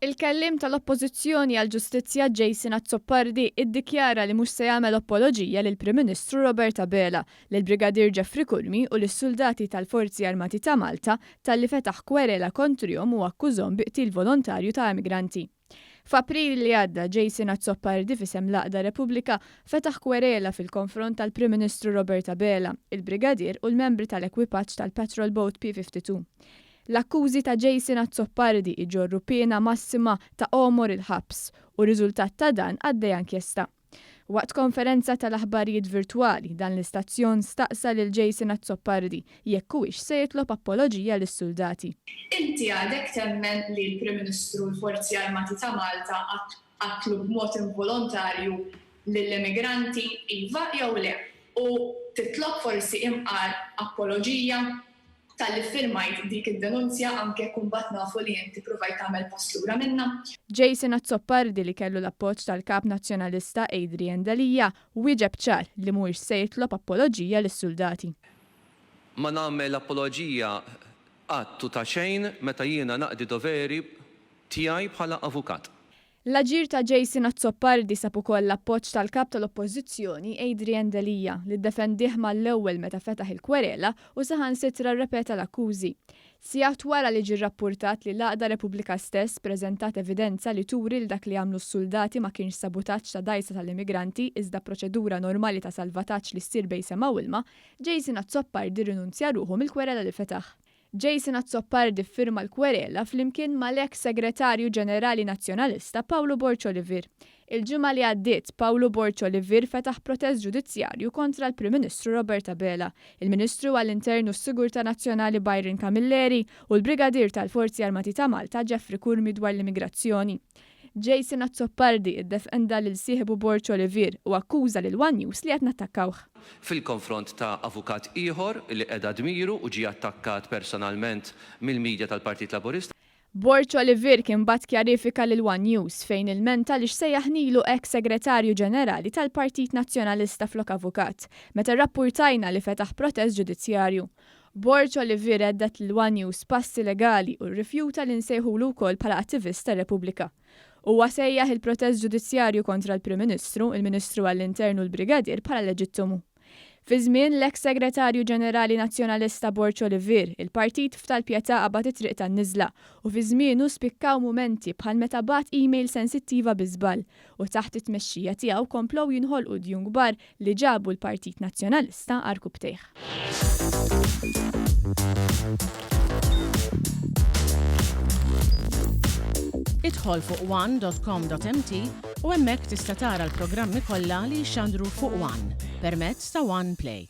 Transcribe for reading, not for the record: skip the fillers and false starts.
Il-Kelliem tal-Oppożizzjoni għall-Ġustizzja Jason Azzopardi iddikjara li mhux se jagħmel apoloġija lill-Prim Ministru Robert Abela, lill-Brigadier Jeffrey Curmi u lis-suldati tal-Forzi Armati ta' Malta talli fetaħ kwerela kontrihom u akkużhom bi qtil volontarju ta' emigranti. F'April li għadda, Jason Azzopardi f'isem l-għaqda Repubblika fetaħ kwerela fil-konfront tal-Prim Ministru Robert Abela, il-Brigadier u l-membri tal-ekwipaġġ tal-Patrol Boat P-52. L-akkużi ta' Jason Azzopardi iġorru piena massima ta' għomor il-ħabs u riżultat ta' dan għaddejja inkjesta. Waqt konferenza tal-aħbarijiet virtwali, dan l-istazzjon staqsa lil Jason Azzopardi jekk huwiex se jitlob apoloġija lis-suldati. Inti għadek temmen li l-Prim Ministru u l-Forzi Armati ta' Malta qatlu b'mod involontarju lill-immigranti, iva jew le? U titlob forsi imqar apoloġija? talli ffirmajt dik id-denunzja anke jekk imbagħad nafu li inti ppruvajt tagħmel pass lura minnha. Jason Azzopardi li kellu l-appoġġ tal-Kap Nazzjonalista Adrian Delia wieġeb ċar li mhuwiex se jitlob apoloġija lis-suldati. Ma nagħmel apoloġija qatt u ta' xejn meta jiena naqdi doveri tiegħi bħala avukat. L-aġir ta' Jason Azzopardi sab ukoll l-appoġġ tal-Kap tal-Oppożizzjoni Adrian Delia li ddefendih mal-ewwel meta fetaħ il-kwerela u saħansitra rrepeta l-akkużi. Sigħat wara li ġie rrappurtat li l-għaqda Repubblika stess preżentat evidenza li turi li dak li għamlu s-suldati ma kienx sabutaġġ ta' dgħajsa tal-immigranti iżda proċedura normali ta' salvataġġ li ssir bejn sema u ilma, Jason Azzopardi rrinunzja ruħu mill-kwerela li fetaħ. Jason Azzopardi ffirma l-kwerela flimkien mal-eks Segretarju Ġenerali Nazzjonalista Pawlu Borg Olivier. Il-ġimgħa li għaddiet, Pawlu Borg Olivier fetaħ protest ġudizzjarju kontra l-Prim Ministru Robert Abela, il-Ministru għall-Intern u s-Sigurtà Nazzjonali Byron Camilleri u l-Brigadier tal-Forzi Armati ta' Malta Jeffrey Curmi dwar l-immigrazzjoni. Jason Azzopardi iddefenda lil sieħbu Borg Olivier u akkuża lil one News li qed nattakkawh. Fil-konfront ta' avukat ieħor li qeda dmiru u ġie attakkat personalment mill-media tal-Partit Laburista. Borg Olivier kien bagħat kjarifika lil one News fejn ilmenta li x'sejjaħnilu eks Segretarju Ġenerali tal-Partit Nazzjonalista flok avukat, meta rrappurtajna li fetaħ protest ġudizzjarju. Borg Olivier għedded lil one News passi legali u rrifjuta li nsejħulu wkoll bħala attivist ta' Repubblika. Huwa sejjaħ il-protest ġudizzjarju kontra l-Prim Ministru, il-Ministru għall-Intern u l-Brigadier bħala leġittimu. Fi żmien l-eks Segretarju Ġenerali Nazzjonalista Borg Olivier, il-partit f'tal-Pietà qabad it-triq tan-niżla u fi żmienu spikkaw mumenti bħal meta bagħat email sensittiva bi żball u taħt it-tmexxija tiegħu komplow jinħolqu djun kbar li ġabu l-Partit Nazzjonalista għarkupptejh. Idħol fuq one dot com dot mt u hemmhekk tista' tara l-programmi kollha li jixxandru fuq one permezz ta' One Play.